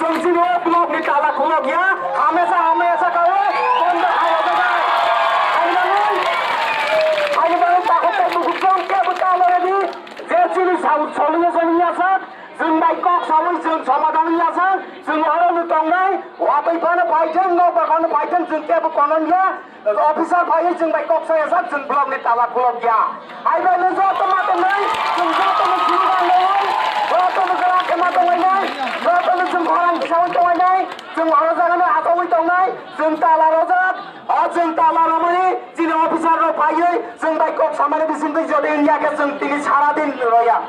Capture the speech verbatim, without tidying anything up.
Chini o block ni tala khulok ya, hamesa hamesa kawi, bondo khayo jaga. Ani bagwi, ani bagwi takhuk tei bukhuk chong kebo tala ready. Je chini saut solution ya sak, chwng bai kok sawi chwng somadhan ya sak, chwng oro no tongnai, watwi phano phaithwng, nokbar phano phaithwng, chwng kebo konon ya. Officer phaiwi chwng bai kok saya sak, chwng block ni tala khulok ya. Hai bai no joto ma tongnai, chwng joto no suru ba nai, joto no jora khe ma tongnai, joto no chwng khorang kisa wi tongnai, chwng oro jaga no achawi tongnai, chwng tala rojak, o chwng tala romani, chini officer rok phaiwi chwng bai kok samani bising twi jodi ya khe chwng tini sara din roya.